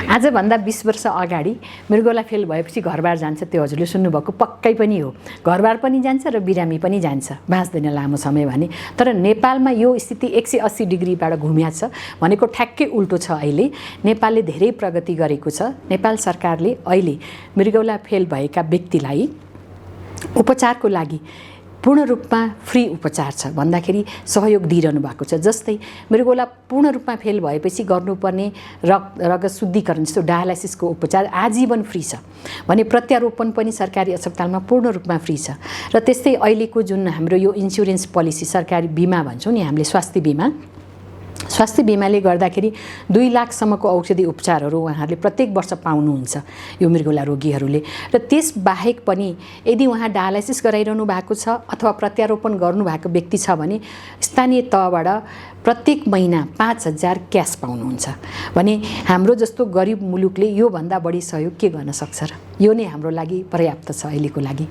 आजभन्दा 20 वर्ष अगाडि मृगौला फेल भएपछि घरबार जान्छ, त्यो हजुरले सुन्नुभएको पक्कै पनि हो। घरबार पनि जान्छ र बिरामी पनि जान्छ, बाँच्दैन लामो समय भने। तर नेपालमा यो स्थिति 180 डिग्रीबाट घुम्या छ भनेको ठ्याक्कै उल्टो छ। अहिले नेपालले धेरै प्रगति गरेको छ। नेपाल सरकारले अहिले मृगौला फेल भएका व्यक्तिलाई उपचारको लागि पूर्ण रूपमा फ्री उपचार छ भन्दाखेरि सहयोग दिइरहनु भएको छ। जस्तै मृगौला पूर्ण रूपमा फेल भएपछि गर्नुपर्ने रगत शुद्धिकरण जस्तो डायलाइसिसको उपचार आजीवन फ्री छ भने प्रत्यारोपण पनि सरकारी अस्पतालमा पूर्ण रूपमा फ्री छ। र त्यस्तै अहिलेको जुन हाम्रो यो इन्स्योरेन्स पोलिसी, सरकारी बिमा भन्छौँ नि हामीले, स्वास्थ्य बिमाले गर्दाखेरि 2 लाखसम्मको औषधि उपचारहरू उहाँहरूले प्रत्येक वर्ष पाउनुहुन्छ यो मृगौला रोगीहरूले। र त्यसबाहेक पनि यदि उहाँ डायलाइसिस गराइरहनु भएको छ अथवा प्रत्यारोपण गर्नुभएको व्यक्ति छ भने स्थानीय तहबाट प्रत्येक महिना 5,000 क्यास पाउनुहुन्छ भने हाम्रो जस्तो गरिब मुलुकले योभन्दा बढी सहयोग के गर्न सक्छ र? यो नै हाम्रो लागि पर्याप्त छ अहिलेको लागि।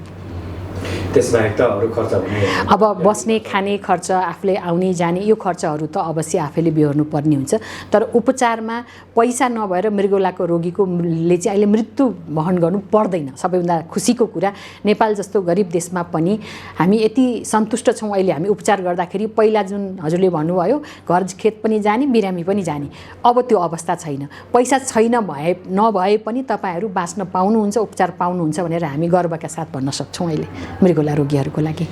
त्यसबाहेक त अरू खर्च भने अब बस्ने खाने खर्च, आफूले आउने जाने यो खर्चहरू त अवश्य आफैले बिहोर्नु पर्ने हुन्छ। तर उपचारमा पैसा नभएर मृगौलाको रोगीले चाहिँ अहिले मृत्यु वहन गर्नु पर्दैन। सबैभन्दा खुसीको कुरा नेपाल जस्तो गरिब देशमा पनि हामी यति सन्तुष्ट छौँ अहिले हामी उपचार गर्दाखेरि। पहिला जुन हजुरले भन्नुभयो घर खेत पनि जाने, बिरामी पनि जाने, अब त्यो अवस्था छैन। पैसा छैन नभए पनि तपाईँहरू बाँच्न पाउनुहुन्छ, उपचार पाउनुहुन्छ भनेर हामी गर्वका साथ भन्न सक्छौँ अहिले मृगौला रोगीहरूको लागि।